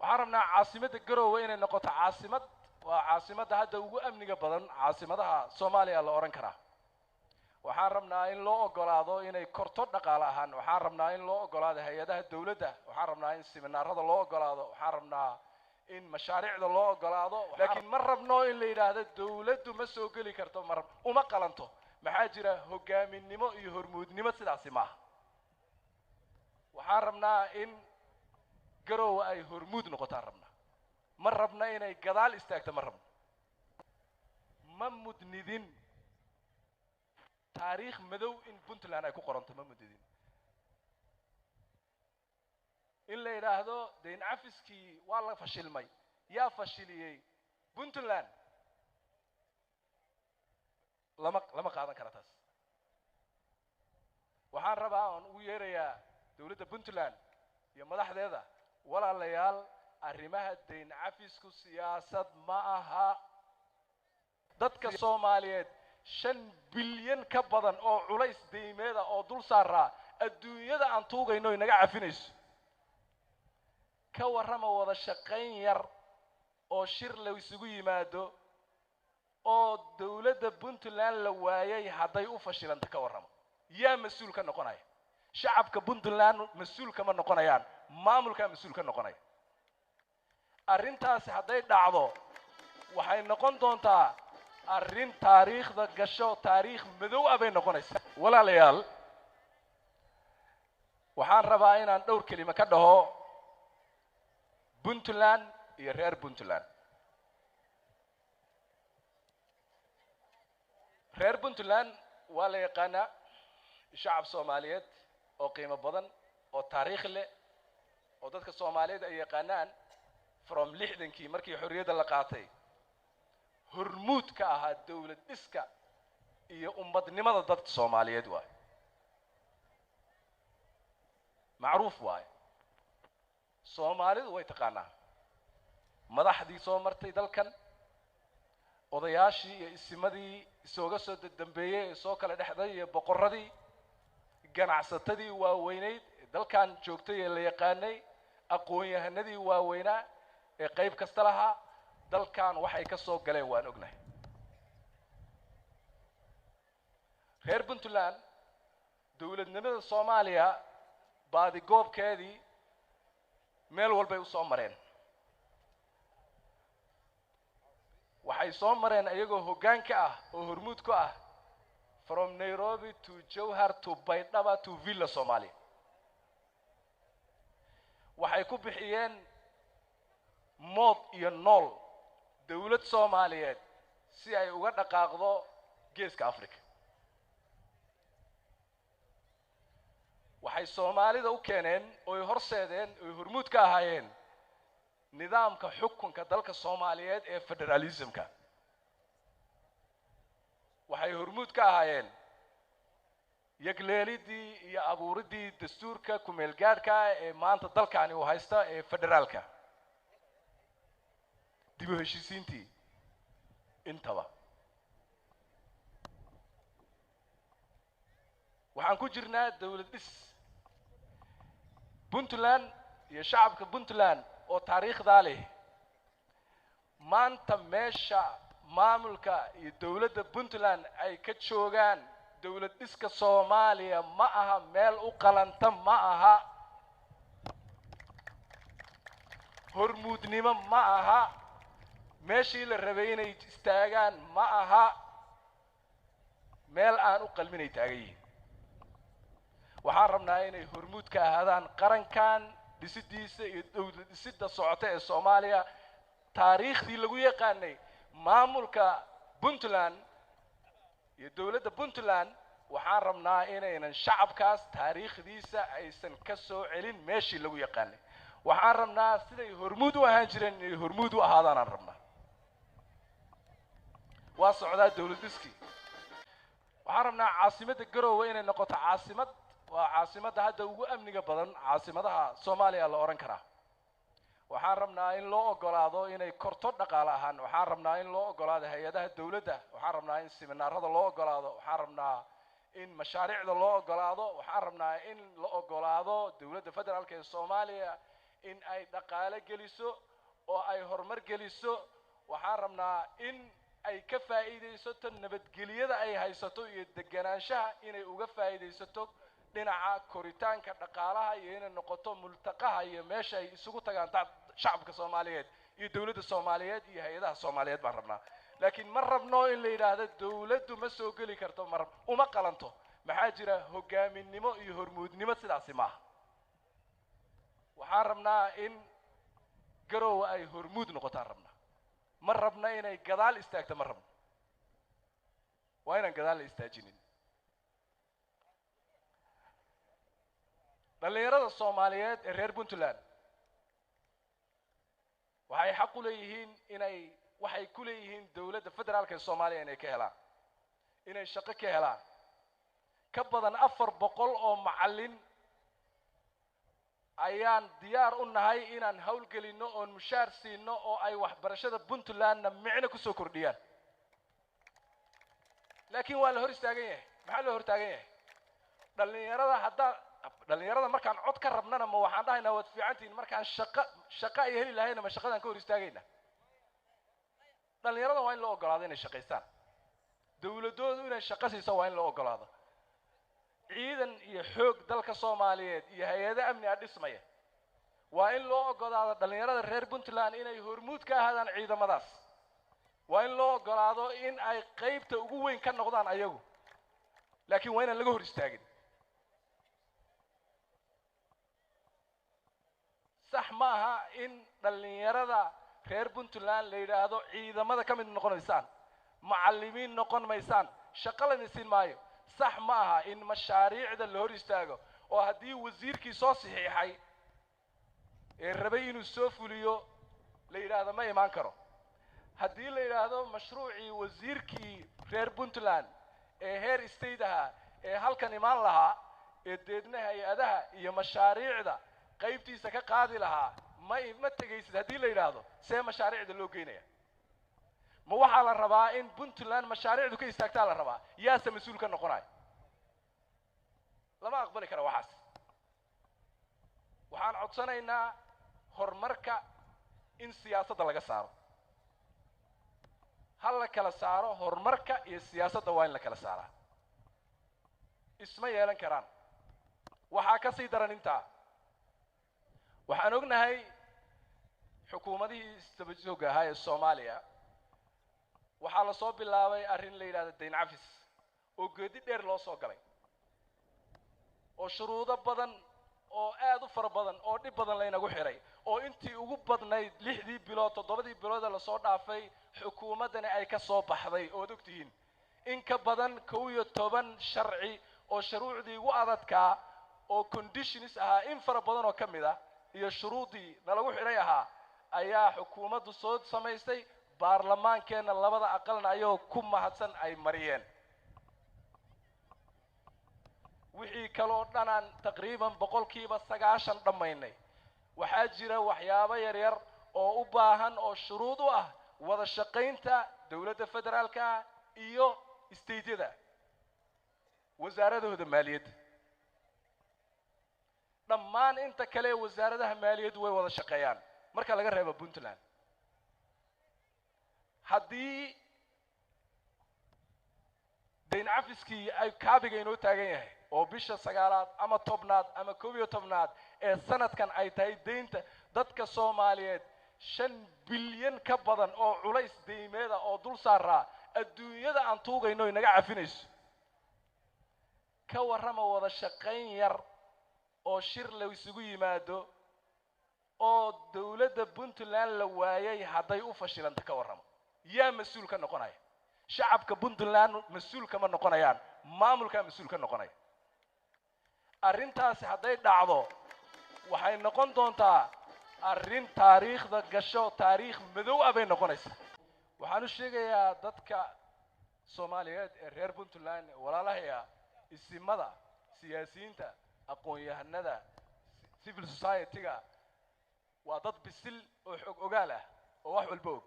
Waxaan rabnaa caasimadda Garoowe inay noqoto caasimad, waa caasimadda hadda ugu amniga badan caasimadaha Soomaaliya la odhan karaa. Waxaan rabnaa in loo ogolaado inay korto dhaqaale ahaan. Waxaan rabnaa in loo ogolaado hay-adaha dowladda. Waxaan rabnaa in siminaarada loo ogolaado. Waxaan rabnaa in mashaariicda loo ogolaado. Laakiin ma rabno in la yidhaahdo dowladdu ma soo geli karto, ma uma qalanto. Maxaa jira? Hogaaminimo iyo hormuudnimo sidaasi maaha. Waxaan rabnaa in Garoowe ay hormuud noqotaan rabnaa. Ma rabna inay gadaal istaagto, ma rabno. Ma mudnidin taariikh madow in Puntland ay ku qoranto, ma mudnidin in la yidhaahdo dayn cafiskii waa la fashilmay. Yaa fashiliyey Puntland? Lama qaadan kara taas. Waxaan rabaa oon ugu yeerayaa dowladda Puntland iyo madaxdeeda: walaalayaal, arrimaha dayn cafisku siyaasad ma aha. Dadka Soomaaliyeed 5 bilyan ka badan oo culays deymeeda oo dul saaraa adduunyada aan tuugayno inaga cafinayso. Ka warrama wada shaqayn yar oo shir la isugu yimaado oo dowladda Puntland la waayay hadday u fashilanta, ka warrama, yaa mas-uul ka noqonaya? Shacabka Puntland mas-uul kama noqonayaan, maamulkaa mas-uul ka noqonaya. Arrintaasi hadday dhacdo waxay noqon doontaa arrin taariikhda gasho, taariikh madow ah bay noqonaysaa. Walaalayaal, waxaan rabaa inaan dhowr kelimo ka dhaho Puntland iyo reer Puntland. Reer Puntland waa la yaqaanaa, shacab Soomaaliyeed oo qiimo badan oo taariikh leh oo dadka Soomaaliyeed ay yaqaanaan, from 60-kii markii xorriyadda la qaatay hormuud ka ahaa dowlad dhiska iyo ummadnimada dadka Soomaaliyeed waaye, macruuf waaye. Soomaalidu way taqaanaa madaxdii soo martay dalkan, odayaashii iyo isimadii isooga soo dambeeyey ee soo kala dhexday iyo boqorradii, ganacsatadii waaweynayd ee dalkan joogtay ee la yaqaanay, aqoon-yahanadii waaweynaa ee qayb kasta lahaa. Dalkan waxay ka soo galeen waan ognahay. Reer Puntland dowladnimada Soomaaliya baadigoobkeedii meel walbay u soo mareen. Waxay soo mareen iyagoo hoggaan ka ah oo hormuud ku ah, from Nairobi to Jowhar to Baydhaba to Villa Somalia. Waxay ku bixiyeen mood iyo nool dowlad Soomaaliyeed si ay uga dhaqaaqdo Geeska Africa. Waxay Soomaalida u keeneen oy horseedeen oy hormuud ka ahaayeen nidaamka xukunka dalka Soomaaliyeed ee federalismka. Waxay hormuud ka ahaayeen yagleelidii iyo abuuriddii dastuurka ku-meelgaadhka ee maanta dalkani uu haysta ee federaalka, dib u heshiisiintii intaba. Waxaan ku jirnaa dowlad dhis. Puntland iyo shacabka Puntland oo taariikhdaa leh, maanta meesha maamulka iyo dowladda Puntland ay ka joogaan dowlad dhiska Soomaaliya ma aha meel u qalanta, ma aha hormuudnimo, ma aha meeshii la rabay inay istaagaan, ma aha meel aan u qalminay taagan yihiin. Waxaan rabnaa inay hormuud ka ahaadaan qarankan dhisidiisa iyo dowlad dhisidda socota ee Soomaaliya. Taariikhdii lagu yaqaanay maamulka Puntland iyo dowladda Puntland, waxaan rabnaa inaynan shacabkaas taariikhdiisa aysan ka soo celin meeshii lagu yaqaanay. Waxaan rabnaa siday hormuud u ahaan jireen inay hormuud u ahaadaanaan rabnaa. Waa socdaa dowlad dhiskii. Waxaan rabnaa caasimadda Garoowe inay noqoto caasimad, waa caasimadda hadda ugu amniga badan caasimadaha Soomaaliya la odhan karaa. Waxaan rabnaa in loo ogolaado inay korto dhaqaale ahaan. Waxaan rabnaa in loo ogolaado hay-adaha dowladda. Waxaan rabnaa in siminaarada loo ogolaado. Waxaan rabnaa in mashaariicda loo ogolaado. Waxaan rabnaa in la ogolaado dowladda federaalka ee Soomaaliya in ay dhaqaale geliso oo ay horumar geliso. Waxaan rabnaa in ay ka faa'iidaysato nabadgelyada ay haysato iyo deganaanshaha, inay uga faa'iidaysato dhinaca koritaanka dhaqaalaha iyo inay noqoto multaqaha iyo meesha ay isugu tagaan shacabka Soomaaliyeed iyo dowladda Soomaaliyeed iyo hay-adaha Soomaaliyeed baan rabnaa. Laakiin ma rabno in la yidhaahdo dowladdu ma soo geli karto, ma uma qalanto. Maxaa jira hogaaminimo iyo hormuudnimo sidaasi maaha. Waxaan rabnaa in Garowe ay hormuud noqotaan rabnaa, ma rabna inay gadaal istaagto, ma rabno, waa inaan gadaal la istaajinin. Dhallinyarada Soomaaliyeed ee reer Puntland waxay xaq u leeyihiin inay waxay ku leeyihiin dowladda federaalka ee Soomaaliya inay ka helaan, inay shaqo ka helaan. Ka badan 400 oo macallin ayaan diyaar u nahay inaan hawlgelinno oon mushaar siino oo ay waxbarashada Puntlandna micno kusoo kordhiyaan, laakiin waa la hor istaagan yahay. Maxaa loo hor taagan yahay? Dhallinyarada haddaa dhallinyarada markaan cod ka rabnana ma waxaan dhahaynaa waad fiicantihiin, markaan shaqo ay heli lahayna ma shaqadaan ka hor istaagayna? Dhallinyarada waa in loo ogolaado inay shaqaystaan, dowladoodu inay shaqo siiso waa in loo ogolaado. Ciidan iyo xoog dalka Soomaaliyeed iyo hay-ado amni a dhismaya waa in loo ogolaado dhallinyarada reer Puntland inay hormuud ka ahaadaan ciidamadaas, waa in loo ogolaado in ay qaybta ugu weyn ka noqdaan ayagu, laakiin waa inaan laga hor istaagin. Sax ma aha in dhallinyarada reer Puntland la yidhaahdo ciidamada ka mid noqonaysaan, macallimiin noqon maysaan, shaqo lana siin maayo. Sax ma aha in mashaariicda la hor istaago oo haddii wasiirkii soo saxiixay ee rabay inuu soo fuliyo la yidhaahdo ma imaan karo, haddii la yidhaahdo mashruucii wasiirkii reer Puntland ee heer state ahaa ee halkan imaan lahaa ee deedna hay-adaha iyo mashaariicda qaybtiisa ka qaadi lahaa ma tegaysid haddii la yidhaahdo, see mashaariicda loo geynaya? Ma waxaa la rabaa in Puntland mashaariicdu ka istaagtaa la rabaa? Yaase mas-uul ka noqonayo? Lama aqbali kara waxaas. Waxaan codsanaynaa horumarka in siyaasadda laga saaro, ha la kala saaro horumarka iyo siyaasadda, waa in la kala saaraa, isma yeelan karaan. Waxaa ka sii daran intaa, waxaan ognahay xukuumadihii isdaba joogga ahaa ee Soomaaliya waxaa lasoo bilaabay arrin la yidhahdo dayn cafis oo geedi dheer loo soo galay oo shuruudo badan oo aad u fara badan oo dhib badan laynagu xiray, oo intii ugu badnayd 6dii bilood 7dii bilood ee lasoo dhaafay xukuumaddani ay ka soo baxday. Ood ogtihiin in ka badan 11 sharci oo shuruucdii ugu adadkaa oo conditions ahaa in fara badan oo ka mid ah iyo shuruuddii nalagu xidhay ahaa ayaa xukuumaddu soo samaystay, baarlamaankeenna labada aqalna ayagoo ku mahadsan ay mariyeen. Wixii kaloo dhanaan taqriiban 90% dhammaynay. Waxaa jira waxyaabo yaryar oo u baahan oo shuruud u ah wada shaqaynta dowladda federaalka iyo stateyada wasaaradahooda maaliyadda. Dhammaan inta kale ee wasaaradaha maaliyaddu way wada shaqeeyaan marka laga reebo Puntland. Haddii dayn cafiskii ay kaabiga inoo taagan yahay oo bisha 9aad ama 10aad ama 11aad ee sanadkan ay tahay deynta dadka Soomaaliyeed 5 bilyan ka badan oo culays deymeeda oo dul saaraa adduunyada aan tuugayno inaga cafinayso, ka warrama wada shaqayn yar oo shir la isugu yimaado oo dowladda Puntland la waayay hadday u fashilanta, ka warramo yaa mas-uul ka noqonaya? Shacabka Puntland mas-uul kama noqonayaan, maamulkaa mas-uul ka noqonaya. Arrintaasi hadday dhacdo waxay noqon doontaa arrin taariikhda gasho, taariikh madow ah bay noqonaysaa. Waxaan u sheegayaa dadka Soomaaliyeed ee reer Puntland walaalahaya, isimada, siyaasiyiinta, aqoon-yahanada, civil society-ga, waa dad bisil oo xog ogaal ah oo wax walba og.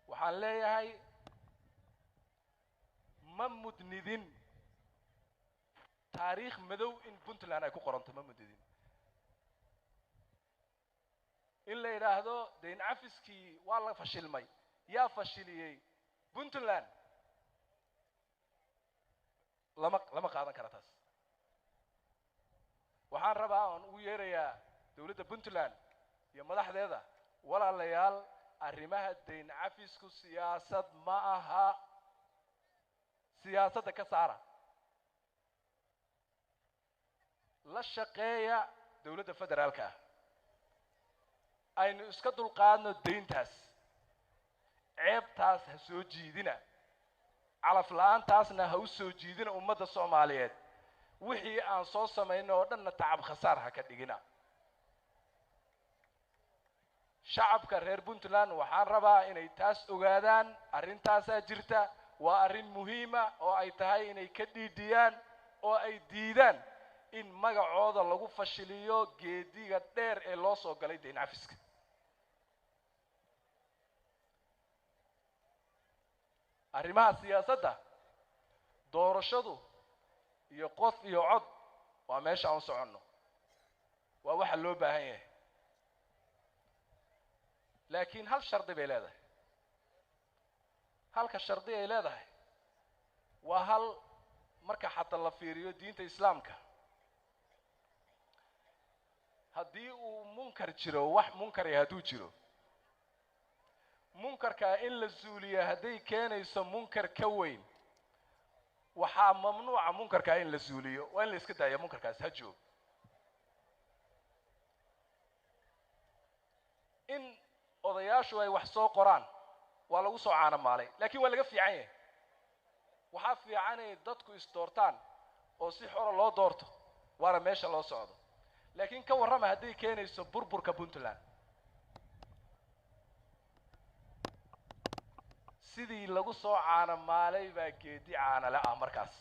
Waxaan leeyahay ma mudnidin taariikh madow in Puntland ay ku qoranto, ma mudnidin. In la yidhaahdo dayn cafiskii waa la fashilmay, yaa fashiliyey? Puntland lama qaadan kara taas. Waxaan rabaa oon ugu yeerayaa dowladda Puntland iyo madaxdeeda: walaalayaal, arrimaha dayn cafisku siyaasad ma aha, siyaasadda ka saara, la shaqeeya dowladda federaalka ah, aynu iska dulqaadno dayntaas, ceebtaas ha soo jiidina, calaf la-aantaasna ha u soo jiidina ummadda Soomaaliyeed, wixii aan soo samayno oo dhanna tacab khasaar ha ka dhigina. Shacabka reer Puntland waxaan rabaa inay taas ogaadaan. Arrintaasaa jirta, waa arrin muhiima oo ay tahay inay ka dhiidhiyaan oo ay diidaan in magacooda lagu fashiliyo geediga dheer ee loo soo galay dayn cafiska. Arrimaha siyaasadda, doorashadu iyo qof iyo cod waa meesha aan u soconno, waa waxa loo baahan yahay, laakiin hal shardi bay leedahay. Halka shardi ay leedahay waa hal marka xataa la fiiriyo diinta Islaamka, haddii uu munkar jiro, wax munkarya hadduu jiro, munkarkaa in la zuuliya hadday keenayso munkar ka weyn, waxaa mamnuuca munkarkaa in la zuuliyo, waa in la iska daaya munkarkaas ha joog. In odayaashu ay wax soo qoraan waa lagu soo caanamaalay, laakiin waa laga fiican yahay. Waxaa fiican inay dadku isdoortaan oo si xora loo doorto, waana meesha loo socdo. Laakiin ka warrama hadday keenayso burburka Puntland? Sidii lagu soo caanamaalay baa geedi caanale ah. Markaas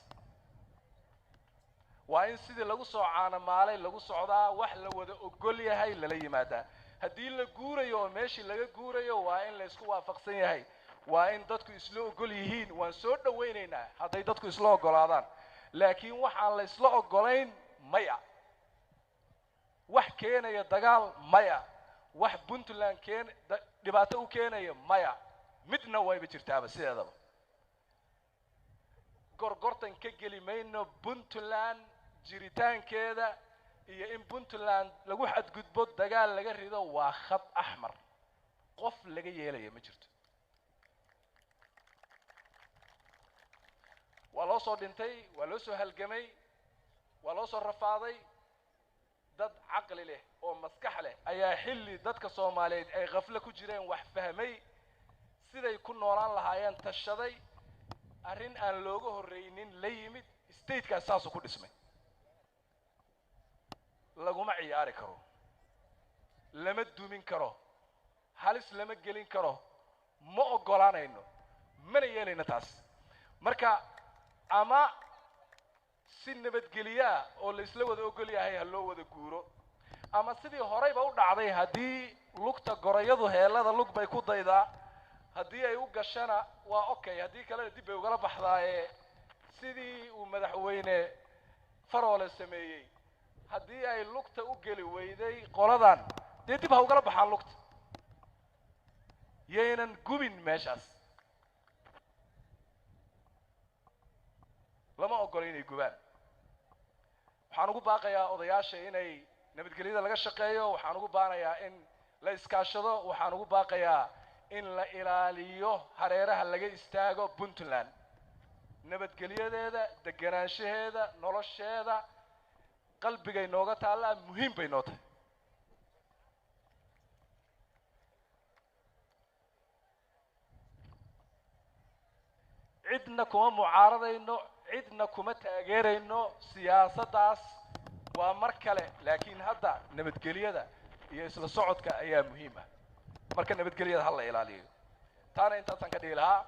waa in sidii lagu soo caanamaalay lagu socdaa, wax la wada ogol yahay lala yimaadaa. Haddii la guurayo oo meeshii laga guurayo, waa in la isku waafaqsan yahay, waa in dadku isla ogol yihiin. Waan soo dhawaynaynaa hadday dadku isla ogolaadaan, laakiin waxaan la isla ogolayn maya, wax keenaya dagaal maya, wax Puntland keen dhibaato u keenaya maya, midna wayba jirtaaba. Sideedaba gorgortan ka geli mayno Puntland jiritaankeeda, iyo in Puntland lagu xadgudbo, dagaal laga rido waa khad axmar, qof laga yeelaya ma jirto. Waa loo soo dhintay, waa loo soo halgamay, waa loo soo rafaaday. Dad caqli leh oo maskax leh ayaa xilli dadka Soomaaliyeed ay khaflo ku jireen wax fahmay, siday ku noolaan lahaayeen tashaday, arrin aan looga horreynin la yimid. Statekaas saasuu ku dhismay, laguma ciyaari karo, lama dumin karo, halis lama gelin karo, ma oggolaanayno, mana yeelayno taas. Marka ama si nabadgeliyaa oo la isla wada ogol yahay ha loo wada guuro, ama sidii horeyba u dhacday, haddii lugta gorayadu heelada lug bay ku daydaa, haddii ay u gashana waa okay, haddii kalena dib bay ugala baxdaaye. Sidii uu madaxweyne Faroole sameeyey, haddii ay lugta u geli weyday qoladan, dee dib ha ugala baxaan lugta, yaynan gubin meeshaas. Lama ogolo inay gubaan. Waxaan ugu baaqayaa odayaasha inay nabadgelyada laga shaqeeyo, waxaan ugu baanayaa in la iskaashado, waxaan ugu baaqayaa in la ilaaliyo, hareeraha laga istaago Puntland nabadgelyadeeda, deganaanshaheeda, nolosheeda qalbigay nooga taallaa, muhiim bay noo tahay. Cidna kuma mucaaradayno, cidna kuma taageerayno siyaasaddaas, waa mar kale, laakiin hadda nabadgelyada iyo isla socodka ayaa muhiim ah. Marka nabadgelyada ha la ilaaliyo, taana intaasaan ka dhigi lahaa.